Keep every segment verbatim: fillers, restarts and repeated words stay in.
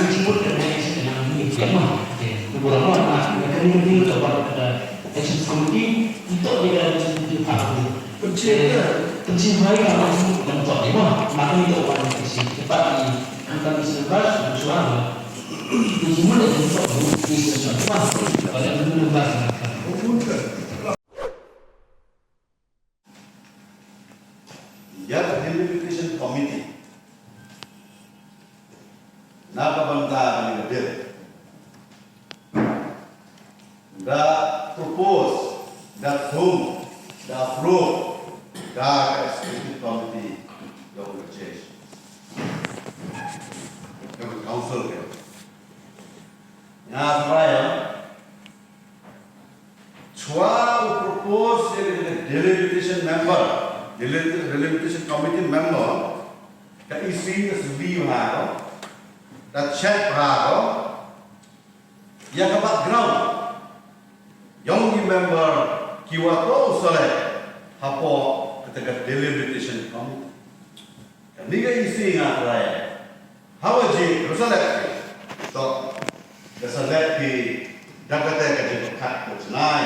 Ka jingmut ka nai action ka nang ni. Ka ma. Ka bor ma na ka ni ni ka ba ka action committee. Ito ni ka action committee pa. Pynchit ka. Pynchit mai ka ma jingmut ka ito ni ma. Ma ka ni to ba ni ka si. Ka ba ni. Ang ka ni si ba. Ang suara. Ka jingmut ka ito ni. Ni ka si ba. Ba ka ni ba. Ya ka delimitation committee na ka bynta ka ni ka bill da propose, da thung, da approve da ka executive committee yong ka change yong ka council ka. Nga sa ya Chwa u propose ya ka delimitation member, delim-, delimitation committee member, ka isi ka suli ha ko, da check ha ko, ya ka background yong ki member ki wa to u select hapoh Kata ka delimitation committee. Kani ka issue nga try. Hawa ji, ru sa leh ki. To, da sa leh ki, da kata ka jingpyrkhat ko jngai,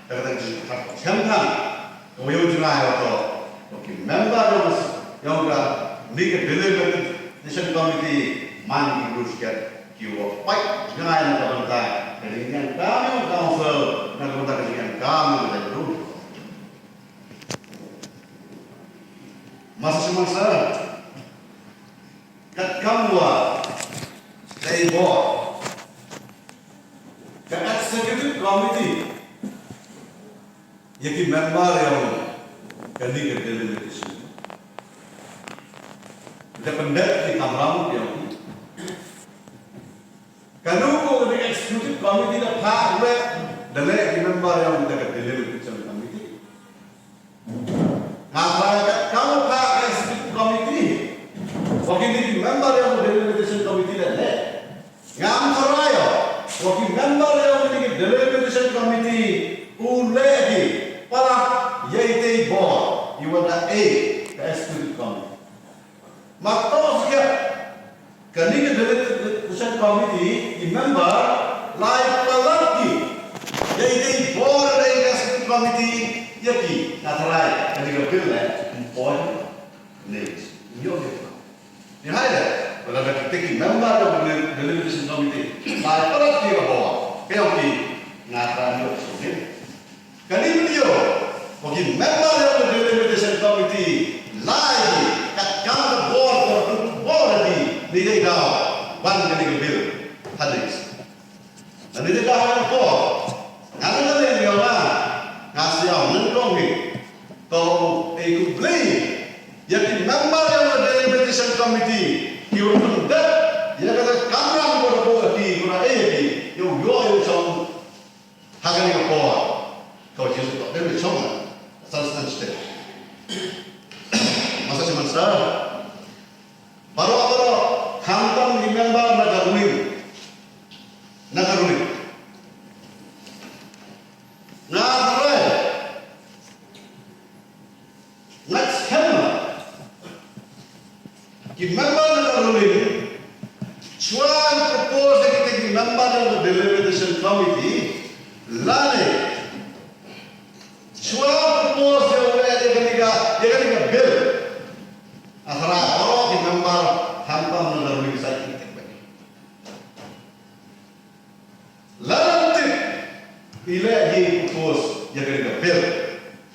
da kata ka jingpyrkhat ko chemkhang, ko yow jngai wa to, ko ki member yong, yong ka, ni ka delimitation committee, man ki ru siat, ki wa pait jngai na ka bynta ka jingem kam yong ka council, na ka bynta ka jingem kam yong ka jingem. Masa sumang sa, kat kam wa, ka i bor, ka executive committee, ya ki member yong kani ka delimitation. Da pyndet ki kamram yong ki. Kanu ko ka executive committee da phah weh, da leh ki member yong ka delimitation committee. Nga tharai ka, ka wa phah ka executive committee, wa kini ki member yong ka delimitation committee da leh. Ngam tharai o, wa ki member yong kini ki delimitation committee, u leh ki, para, ya itei bor, i wa da e, ka executive committee. Matoh siat, kani ka delimitation committee, i member, lai palat ki, ya itei bor da e ka executive committee, ya ki, nga tharai, kani ka bill le, important, ne, yo ne. Ni hai le, wala da ki teki member da delimitation committee, lai palat ki ka bor, ka yong ki, nga tharai yo, so, ne. Kani video, wa ki member yong ka delimitation committee, lai ki, kat kam ka bor, ka bor di, ni dei daw, wan kani ka bill, hadis. Ni dei daw ka bor, nga na ka dei yong nga, nga siaw, nang kong ni, to, e ku blei, ya ki member yong ka delimitation committee, ki wa pyndet, ya ka kamram ko da bor di, ko da e di, yow, yow, yow, song, ha kani ka por, ka wa Jisu toh, dei chong na, san san state. Masa chiman sa. Baroh, baroh, khamtam ki member na ka ruling. Na ka ruling. Na ka ruling. Next time, ki member na ka ruling, chwa propose ki, ki member na ka delimitation committee, lane, chwa propose ya, ya, ya kani ka, ya kani ka bill. Athara, o ki member, khamtam na ka ruling sa ki, ki, ki. Lada tip, i leh ye propose ya kani ka bill.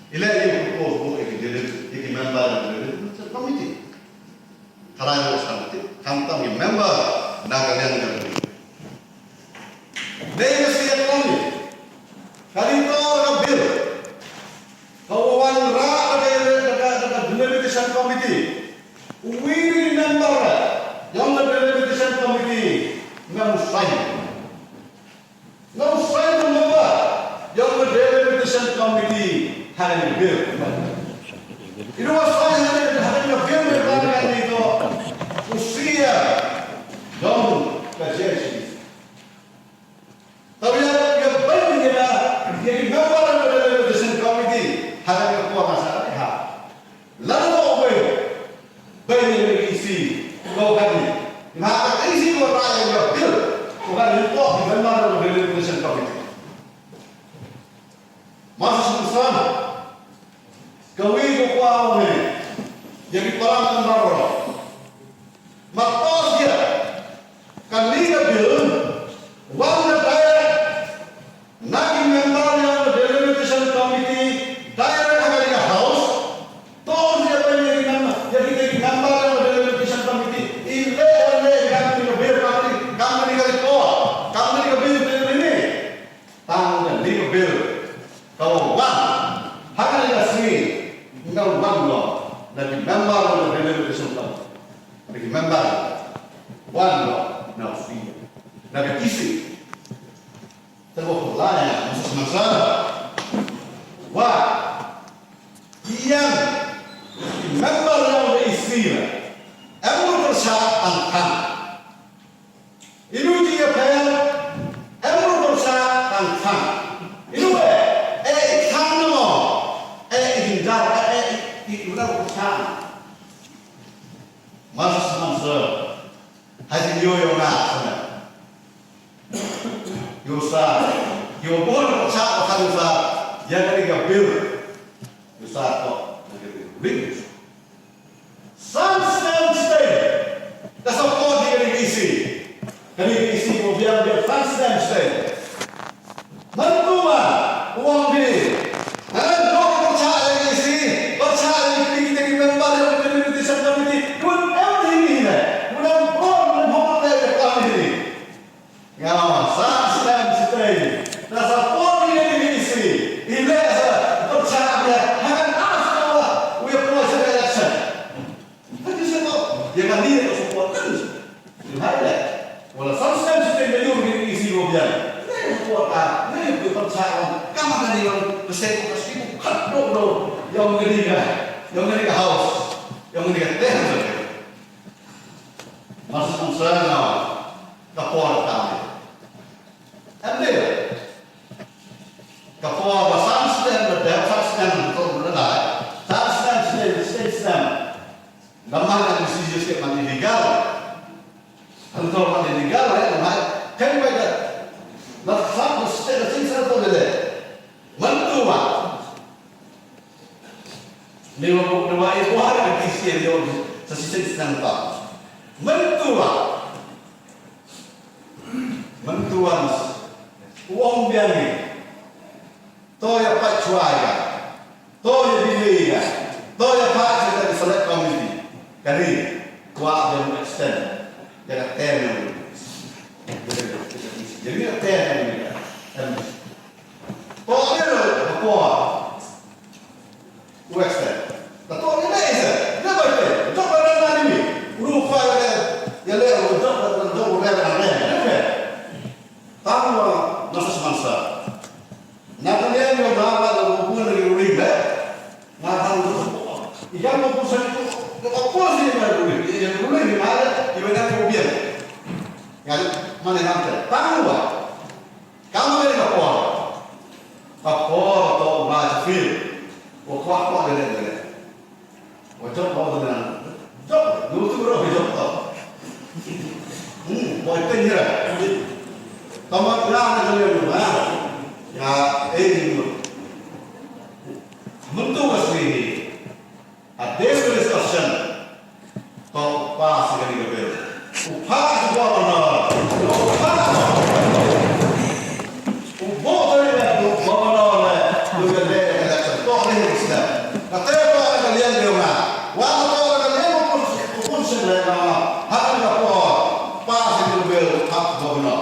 I leh ye propose ko ya ki delib-, ya ki member ya ki deliberative committee. Kharai mo sa tip, khamtam i member na ka liang ka bill. Dei ka siat kani, kani toh ka bill. Ka wa wanrah da ka, da ka, da ka delimitation committee. Uwi ni member yong ka delimitation committee ngam sign. Ngam sign ka member yong ka delimitation committee ha kani ka bill. I du wa sign ha kani, ha kani ka bill ni ka ni to. U C M yong ka J H A D C. Tæ ya, ya bait ya, ya ki member yong ka delimitation committee, ha ka por nga sa ha. Lada toh bait, bait ya ki E C, ko kani. Nga ka E C ko ra ya bill, ko kani toh ki member yong ka delimitation committee. Masa sumsang, kawi ko kwah o ne, ya ki para member. Matos ya, kani ka bill, wan da direct, na ki member yong ka delimitation committee, direct ha kani ka house, toh ya pynmih ya ki member, ya ki member yong ka delimitation committee, i leh ya leh kam kani ka bill, kam kani, kam kani ka report, kam kani ka bill, bill ni. Tang kani ka bill, ka wa wan, ha kani ka sngi, nga wan lo, na ki member yong ka delimitation committee. Na ki member, wan lo, na u C M, na ka E C. Tæ wa ko lai ya, masa sumsang. Wa, i yang, member yong ka E C la. Em u pyrchah tang tang. Inu ji ya pher, em ru pyrchah tang khang. Inu e, e i khang namo, e i jingjia, e, e i Ki wa bun ka cha ka khan sa, ya kani ka bill. Yu sa to, na ka bill. San snem chitei. Ka support di kani ka E C. Kani ka E C ko biang biang san snem chitei. Mantua, u ong di. Ha, no ka cha ka E C. Ka cha ka E C, ki member ya ka committee, sa committee. Kun em di ni le. Kun em bun, kun em bun le ka committee. Nga ong, san snem chitei. Na support ni ni ni si. I le sa, pyrchah ya, hangan as ko wa, wi poi sa election. Hati sa ko, ya kani ka support kan. Ni hai le. Wala san snem chitei na yung ni ni si ko biang. Ni support ka, ni pyrchah ka, ka ma kani yung, ka se ko, ka si ko, kat do do. Yung kani ka, yung kani ka house. Yung kani ka teh. Mas concern na, ka por ka. Em de. Ka por ba san snem, ba dep san snem, to ba lai. San snem, snem, snem, snem. Namar ka mesti je snem man illegal. Kan to man illegal, eh, namar. Kan ba da. Na san snem, snem, snem, to de. Mantua. Ni wa, ni wa, i wa ka Christian yo, sa sisien snem ta. Mantua. Mantua. U ong biang ni. To ya pat chwa ya. To ya bili ya. To ya pat chwa ya select committee. Kari, wa ya extend. Ya ka term ya. Jadi ya term ya. Em. To ya ka por. U extend. Ta to ni le isa. Ni ba te. To ba na ni. Ru fa ya le. Ya le, u jok, u jok, u le, u le, u le. Tang wa, na sa semansa. Na ka liang yo ma ba da ko pun ni ruling le. Nga tang ko. I ka ko pun sa ko. Ko ko pun si ma ruling. I ruling ni ma le. I ba na ko biang. Ya, ma ne nam te. Tang wa. Kam ne ka por. Ka por to ba feel. Ko ko ko le le le. Wa jop ba u na. Jop, nu tu ro jop to. Hmm, boy pen ya. Tama na na le lu na. Ya, eh, ni mu. Mun tu wa sri. A this discussion. To pass kani ka bill. U pass governor. U pass. U vote ni le, u governor le, u ya le election. To ni hi sila. Ka te to ka liang de nga. Wa to ka liang u pun, u pun sin le nga. Ha ka por, pass ni bill, ha governor.